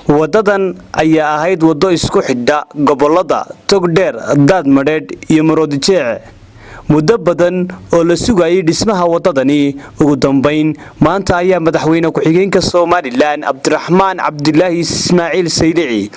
Waddadan ayaa ahayd waddo isku xidha gobollada Togdheer, Daadmadheedh iyo Maroodijeec. Muddo badan oo la sugayay dhismaha waddadani, ugu dambayn maanta ayaa madaxweyne ku-xigeenka Somaliland Cabdiraxmaan Cabdilaahi Ismaaciil Saylici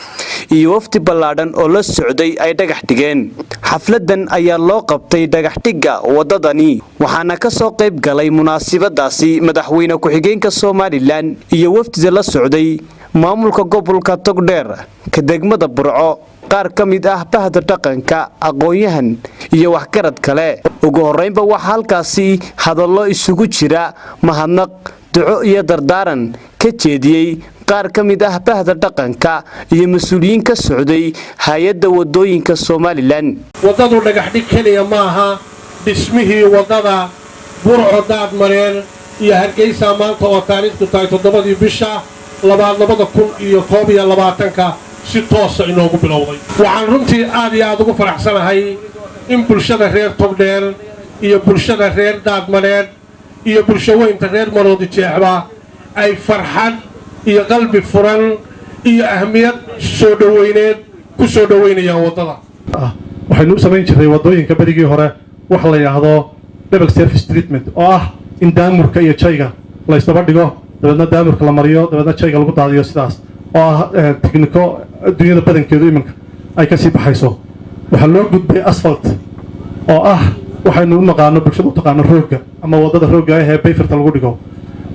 iyo wafdi ballaadhan oo la socday ay dhagax dhigeen. Xafladan ayaa loo qabtay dhagaxdhigga waddadani, waxaana ka soo qayb galay munaasibadaasi madaxweyne ku-xigeenka Somaliland iyo wafdida la socday, maamulka gobolka Togdheer, ka degmada Burco, qaar ka mid ah bahda dhaqanka, aqoon-yahan iyo waxgarad kale. Ugu horreynba waxaa halkaasi hadallo isugu jira mahadnaq, duco iyo dardaaran ka jeediyey qaar ka mid ah bahda dhaqanka iyo mas-uuliyiin ka socday hay-adda wadooyinka Somaliland. Waddadu dhagaxdhig keliya maaha. Dhismihii waddada Burco, Daadmareer iyo Hargeysa maanta oo taariikhdu tahay 7-dii bisha labaad 2021-ka si toosa inoogu bilowday. Waxaan runtii aad iyo aad ugu faraxsanahay in bulshada reer Togdheer iyo bulshada reer Daadmareer iyo bulsho weynta reer Maroodi Jeexba ay farxad iyo qalbi furan iyo ahmiyad soo dhoweyneed ku soo dhoweynayaan waddada. Waxaynu u samayn jirray waddooyinka berigii hore wax la yidhaahdo double surface treatment, oo ah in daamurka iyo jayga la isdaba dhigo, dabeedna daamurka la mariyo, dabeedna jayga lagu daadiyo, sidaas oo ah tikniko adduunyada badankeedu iminka ay ka sii baxayso. Waxaa loo gudbay asphalt, oo ah waxaynu u naqaano, bulshada u taqaano roogga ama waddada roogga ah ee pavement-ka lagu dhigo.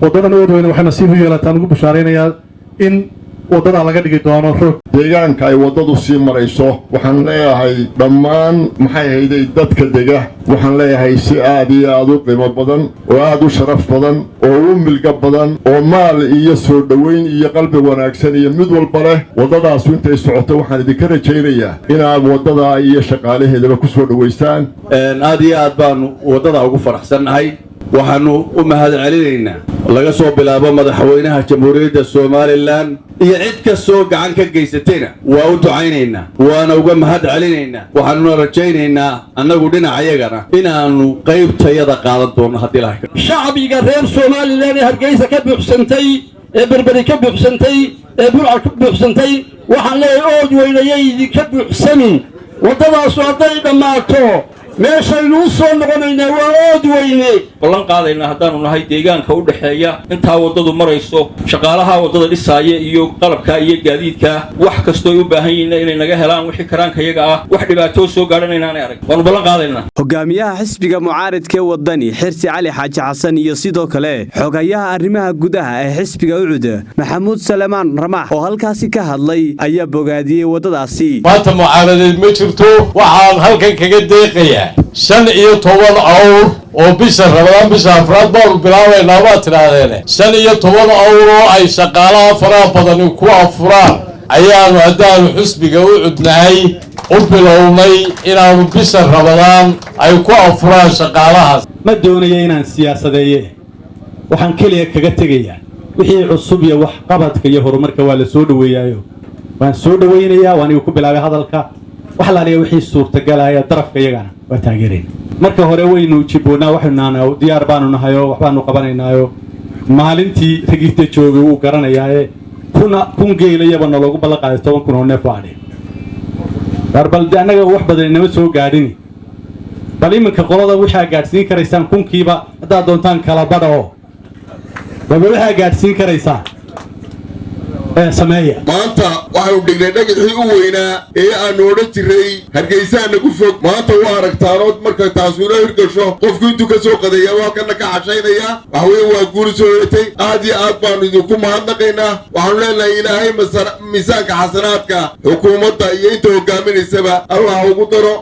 Waddadan Oodweyne waxay nasiib u yeelataan ugu bushaaraynayaa in waddadaa laga dhigi doono roog. Deegaanka ay waddadu sii marayso waxaan leeyahay dhammaan, maxay hayday, dadka dega waxaan leeyahay si aad iyo aad u qiimo badan oo aad u sharaf badan oo u milga badan oo maal iyo soo dhoweyn iyo qalbi wanaagsan iyo mid walba leh, waddadaasu intay socoto waxaan idinka rajaynayaa inaad waddadaa iyo shaqaalaheedaba ku soo dhowaysaan. Aad iyo aad baanu waddada ugu faraxsannahay. Waxaannu u mahad celinaynaa, laga soo bilaabo madaxweynaha Jamhuuriyadda Somaliland iyo cid kastoo gacan ka geysatayna waa u ducaynaynaa, waana uga mahad celinaynaa. Waxaanuna rajaynaynaa annagu dhinacayagana inaannu qaybtayada qaadan doonno haddii lahay. Shacbiga reer Somaliland ee Hargeysa ka buuxsantay, ee Berberi ka buuxsantay, ee Burca ka buuxsantay, waxaan leeyahay: Ood weynayay idinka buuxsamin. Waddadaasu hadday dhammaato, meeshaynu u soo noqonaynaa waa Ood Weyne. Ballan qaadaynaa haddaanu nahay deegaanka u dhexeeya intaa waddadu marayso, shaqaalaha waddada dhisaaya iyo qalabka iyo gaadiidka, wax kastoo ay u baahan yihiin inay naga helaan wixii karaankayaga ah. Wax dhibaatoo soo gaadhan inaanay arag waanu ballan qaadaynaa. Hogaamiyaha xisbiga mucaaridka ee Wadani, Xirsi Cali Xaaji Xasan, iyo sidoo kale xogayaha arrimaha gudaha ee xisbiga UCID, Maxamuud Salemaan Ramaax, oo halkaasi ka hadlay ayaa bogaadiyey waddadaasi. Maanta mucaaradeed ma jirto. Waxaan halkan kaga deeqayaa 15 awr oo bisha Ramadaan, bisha afraad baanu bilaabaynaa baad tidhaahdeene, 15 awr oo ay shaqaalaha faraha badani ku afuraan ayaanu, haddaanu xisbiga UCID nahay, u bilownay inaanu bisha Ramadaan ay ku afuraan shaqaalahaas. Ma doonayo inaan siyaasadeeye. Waxaan keliya kaga tegayaa, wixii cusub iyo waxqabadka iyo horumarka waa la soo dhoweeyaayo, waan soo dhowaynayaa. Waan igu ku bilaabay hadalka, wax laaliya wixii suurtagalaya darafka iyagana waa taageerayna. Marka hore waynu jiboonnaa, waxaynu nahnaa diyaar baanu nahayoo waxbaanu qabanaynaayo. Maalintii ragiita joogay wuu garanayaaye, kuna kun geelayaba naloogu ballan qaaday, 10,000 oo neef oo adhi. War bal de annaga wax badan inama soo gaadhini. Bal iminka qolada waxaa gaadhsiin karaysaan kunkiiba haddaad doontaan kala badha, oo baba waxaa gaadhsiin karaysaan ee sameeya. Maanta waxaanu dhignay dhagaxii u weynaa ee aanu odhan jiray Hargeysaa nagu fog. Maanta waa aragtaanood, marka taasuna hirgasho, qofku intuu ka soo qadeeya waa kana ka cashaynaya. Waxa weeye waa guuri soo hoyatay. Aad iyo aad baanu idinku mahadnaqaynaa. Waxaanu leenahay Ilaahay miisaanka xasanaadka xukuumadda iyo inta hogaaminaysaba Allah ugu daro.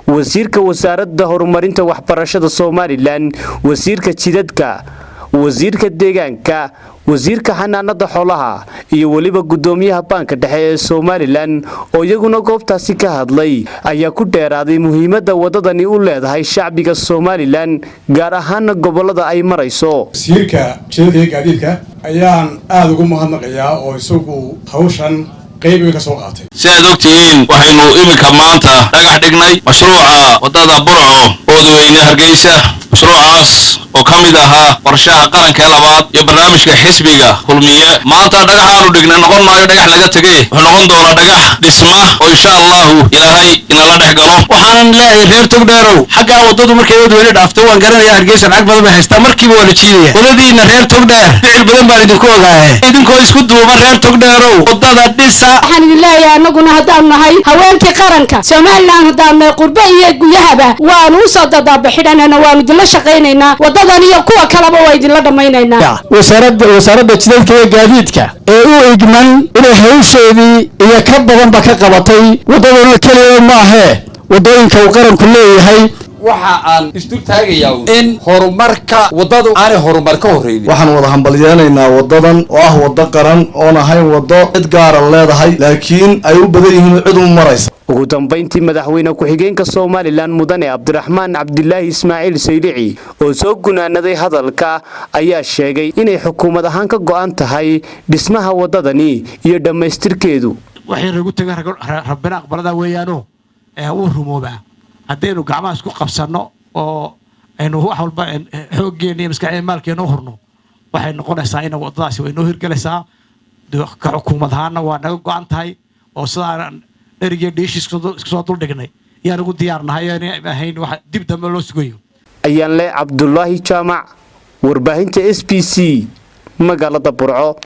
Wasiirka wasaaradda horumarinta waxbarashada Somaliland, wasiirka jidadka, wasiirka deegaanka, wasiirka xanaanada xoolaha iyo weliba guddoomiyaha Baanka Dhexe ee Somaliland oo iyaguna goobtaasi ka hadlay ayaa ku dheeraaday muhiimadda waddadani u leedahay shacbiga Somaliland, gaar ahaana gobolada ay marayso. Wasiirka jidadka iyo gaadiidka ayaan aada ugu mahadnaqayaa oo isagu hawshan qayb weyn ka soo qaatay. Si aad og tihiin, waxaynu iminka maanta dhagax dhignay mashruuca waddada Burco, Oodweyne, Hargeysa. Mashruucaas oo ka mid ahaa qorshaha qaranka ee labaad iyo barnaamijka xisbiga Kulmiye, maanta dhagaxaanu dhignay noqon maayo dhagax laga tegay, wuxuu noqon doonaa dhagax dhisma oo insha Allahu Ilaahay inala dhex galo. Waxaanan leeyahay reer Togdheerow, xaggaa waddadu markay Oodweyne dhaafto, waan garanaya, Hargeysa lacag badan bay haystaa, markiiba waa la jiidaya waddadiina. Reer Togdheer, ficil badan baan idinku ogaaye, idinkoo isku duuba, reer Togdheerow, waddada dhisa. Waxaan idin leeyahay, annaguna haddaanu nahay haweenkii qaranka Somaliland, haddaanu nahay qurbe iyo guyahaba, waanu usoo dadaaba-xidhanayna, waanu idinla shaqaynaynaa. Waddadan iyo kuwa kaleba waa idinla dhammaynaynaa. Wasaaradda jidadka iyo gaadiidka ee u igman inay hawsheedii iyo ka badanba ka qabatay waddadana keliya maahee, waddooyinka uu qaranku leeyahay. Waxa aan isdul taagayaa in horumarka waddadu aanay horumar ka horreynin. Waxaan wada hambalyeenaynaa waddadan oo ah waddo qaran oon ahayn waddo cid gaara leedahay, laakiin ay u badan yihiin cid u maraysa. Ugu dambayntii, madaxweyne ku-xigeenka Somaliland, mudane Cabdiraxmaan Cabdilaahi Ismaaciil Saylici, oo soo gunaanaday hadalka, ayaa sheegay inay xukuumad ahaan ka go'an tahay dhismaha waddadani iyo dhammaystirkeedu. Waxay nagu taga Rabbina aqbalada weeyaano wuu rumoobaa haddaynu gacmaha isku qabsanno oo aynu wax walba xooggeenna iyo maskaxdeena, maalkeena u hurno. Waxay noqonaysaa in waddadaasi way noo hirgelaysaa. Ka xukuumad ahaanna waa naga go'an tahay, oo sidaan dherigiyo dhiishi isku soo duldhignay yaan ugu diyaarnahay ahayn wax dib dambe loo sugayo. Ayaan le Cabdulaahi Jaamac, warbaahinta SBC, magaalada Burco.